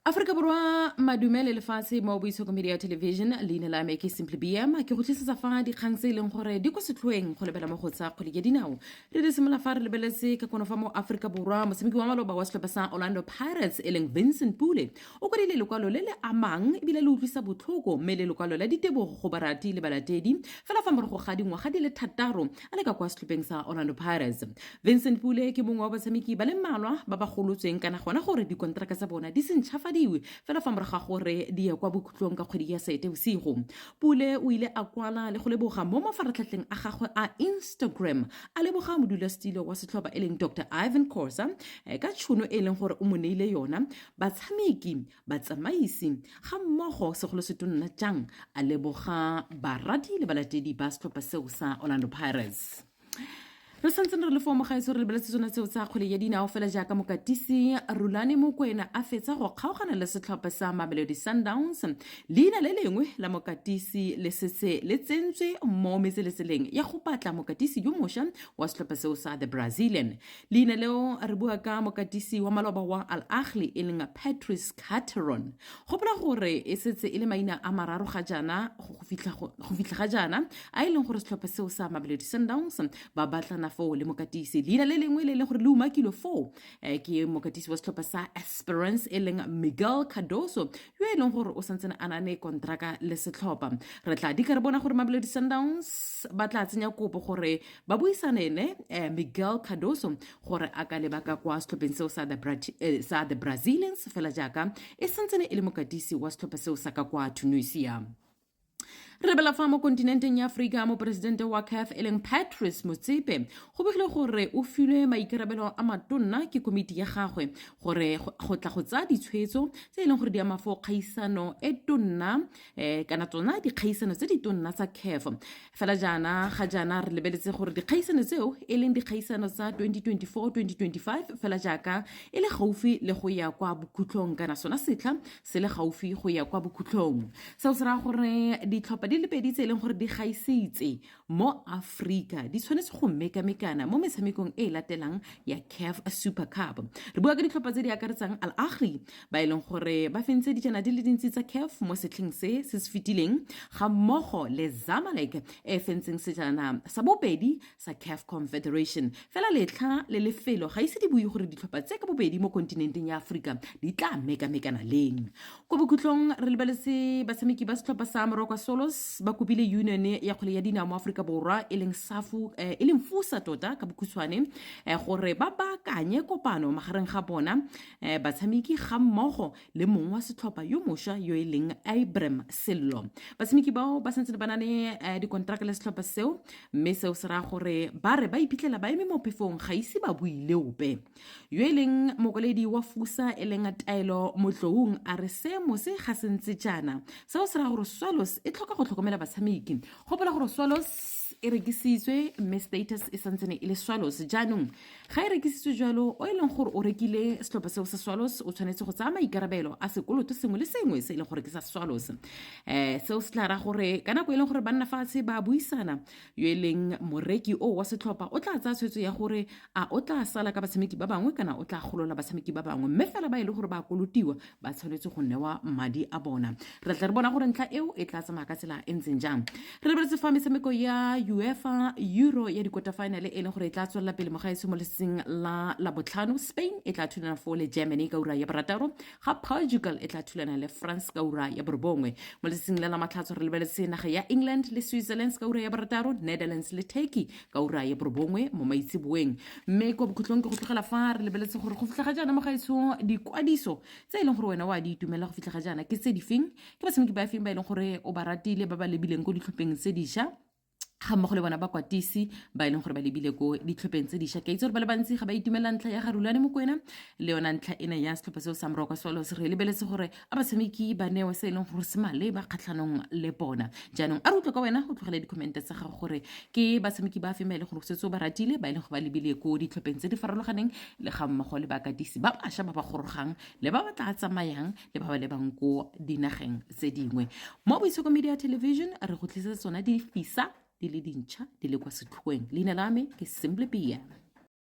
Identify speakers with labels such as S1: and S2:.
S1: Aforika Borwa madume le lefatshe mo Boitshoko Media Television. Leina la me ke Simply BM. Ke go tlisetsa fa dikgang tse e leng gore di ko setlhoeng go lebela mo go tsa kgwele ya dinao. Re di simolola fa re lebeletse ka kono fa mo Aforika Borwa, motshameki wa maloba wa setlhopha sa Orlando Pirates e leng Vincent Pule o kwadile lekwalo le le amang ebile le utlwisa botlhoko, mme le lekwalo la ditebogo go barati le balatedi fela fa morago ga dingwaga di le 6 a le ka kwa setlhopheng sa Orlando Pirates. Vincent Pule ke mongwe wa batshameki ba le mmalwa ba ba golotsweng kana gona gore dikonteraka tsa bona di se ntšhafadiwe fela fa morago ga gore di ye kwa bokhutlong ka kgwedi ya Seetebosigo. Pule o ile a kwala le go leboga mo mafaratlhatlheng a gagwe a Instagram, a leboga modulasetilo wa setlhopha e leng Dr Ivan Khoza ka tšhono e leng gore o mo neile yona, batshameki, batsamaisi ga mmogo segolo setonna jang a leboga barati le balatedi ba setlhopha seo sa Orlando Pirates. Re santse re le foo mogaetso, re lebeletse tsone tseo tsa kgwele ya dinao fela jaaka mokatisi Rulane Mokwena a fetsa go kgaogana le setlhopha sa Mamelodi Sundowns. Leina le lengwe la mokatisi le setse le tsentswe mo metseletseleng ya go batla mokatisi yo mošwa wa setlhopha seo sa The Brazilian. Leina leo re bua ka mokatisi wa maloba wa Al Ahly e leng Patrice Carteron. Gopola gore e setse e le maina a mararo ga jaana go fitlha ga jaana a e leng gore setlhopha seo sa Mamelodi Sundowns ba batlana foo le mokatisi. Leina le lengwe le e leng gore le umakilwe foo ke mokatisi wa setlhopha sa Esperance e leng Miguel Cardoso, yo e leng gore o santsene a na ne kontraka le setlhopha. Re tla dika re bona gore Mamelodi Sundowns ba tla tsenya kopo gore ba buisane le Miguel Cardoso gore a ka leba ka kwa setlhopheng seo sa The Brazilians fela jaaka e santsene e le mokatisi wa setlhopha seo sa ka kwa Tunisia. Re lebela fa mo kontinenteng ya Aforika, moporesidente wa CAF e leng Patrice Motsepe go begile gore o filwe maikarabelo a matonna ke komiti ya gagwe gore go tla go tsaya ditshwetso tse e leng gore di ama fo kgaisano e tonna kana tsona dikgaisano tse di tonna tsa CAF. Fela jaana ga jaana re lebeletse gore dikgaisano tseo e leng dikgaisano tsa 2024-2025 fela jaaka e le gaufi le go ya kwa bokhutlong, kana sona setlha se le gaufi go ya kwa bokhutlong. Seo se raya gore ditlhopha di le pedi tse e leng gore di gaisitse mo Aforika di tshwanetse go mekamekana mo metshamekong e e latelang ya CAF Super Cup. Re bua ka ditlhopha tse di akaretsang Al Ahly ba e leng gore ba fentse dijana di le dintsi tsa CAF mo setlheng se se se fetileng, ga mmogo le Zamalek e fentseng sejana sa bobedi sa CAF Confederation. Fela letlha le lefelo ga ise di bue gore ditlhopha tse ka bobedi mo kontinenteng ya Aforika di tla mekamekana leng. Kwa bokhutlong re lebeletse batshameki ba setlhopha sa Morokwa Solos ba kopile union ya kgwele ya dinao mo Aforika Borwa e leng SAFU, e leng FUSA tota ka bokhutshwane, gore ba baakanye kopano magareng ga bona batshameki ga mmogo le mong wa setlhopha yo mošwa yo e leng Abram Sello. Batshameki bao ba santse ba na le dikonteraka le setlhopha seo, mme seo se raya gore ba re ba iphitlhela ba eme mo phefong ga ise ba bue le ope. Yo e leng mokwaledi wa FUSA e leng Taelo Motloung a re seemo se ga se ntse jaana. Seo se raya gore Swallows e tlhoka go tlhokomela batshameki. Gopola gore Swallows e rekisitswe mme status e santsene e le Swallows. Jaanong ga e rekisitswe jalo, o e leng gore o rekile setlhopha seo sa Swallows o tshwanetse go tsaya maikarabelo a sekoloto sengwe le sengwe se e leng gore ke sa Swallows. Seo se tla raya gore ka nako e leng gore ba nna fatshe ba buisana, yo e leng moreki o wa setlhopha o tla tsaya tshwetso ya gore a o tla sala ka batshameki ba bangwe kana o tla golola batshameki ba bangwe, mme fela ba e le gore ba kolotiwa ba tshwanetse go newa madi a bona. Re tla re bona gore ntlha eo e tla tsamaya ka tsela e ntseng jang. Re lebeletse fa metshameko ya UEFA Euro ya di-quarter final e leng gore e tla tswelela pele mo gaetsho mo letsatsing la Labotlhano. Spain e tla thulana foo le Germany ka ura ya 6, ga Portugal e tla thulana le France ka ura ya 9. Mo letsatsing la Lamatlhatso re lebeletse naga ya England le Switzerland ka ura ya 6, Netherlands le Turkey ka ura ya 9 mo maitseboeng. Mme kwa bokhutlong ke go tlogela fa re lebeletse gore go fitlha ga jaana mo gaetsho dikwadiso tse e leng gore wena o a di itumela go fitlha ga jaana ke tse di feng, ke batshameki ba feng ba e leng gore o ba ratile ba ba lebileng ko ditlhopheng tse dišwa, ga mmogo le bona bakwatisi ba e leng gore ba lebile ko ditlhopheng tse dišwa. Ke itse gore ba le bantsi ga ba itumela ntlha ya ga Rulane Mokwena le yona ntlha ena ya setlhopha seo sa Morokwa Swallows. Re lebeletse gore a batshameki ba newe se e leng gore se maleba kgatlhanong le bona. Jaanong a re utlwe ka wena, o tlogele di-commente tsa gago gore ke batshameki ba feng ba e leng gore setse o ba ratile ba e leng gore ba lebile ko ditlhopheng tse di farologaneng, le ga mmogo le bakatisi ba bašwa ba ba gorogang le ba ba tla tsamayang le ba ba lebang ko dinageng tse dingwe. Mo Boitshoko Media Television re go tlisetsa tsona di fisa di le dintšha di le kwa setlhoeng. Leina la me ke Simply BM.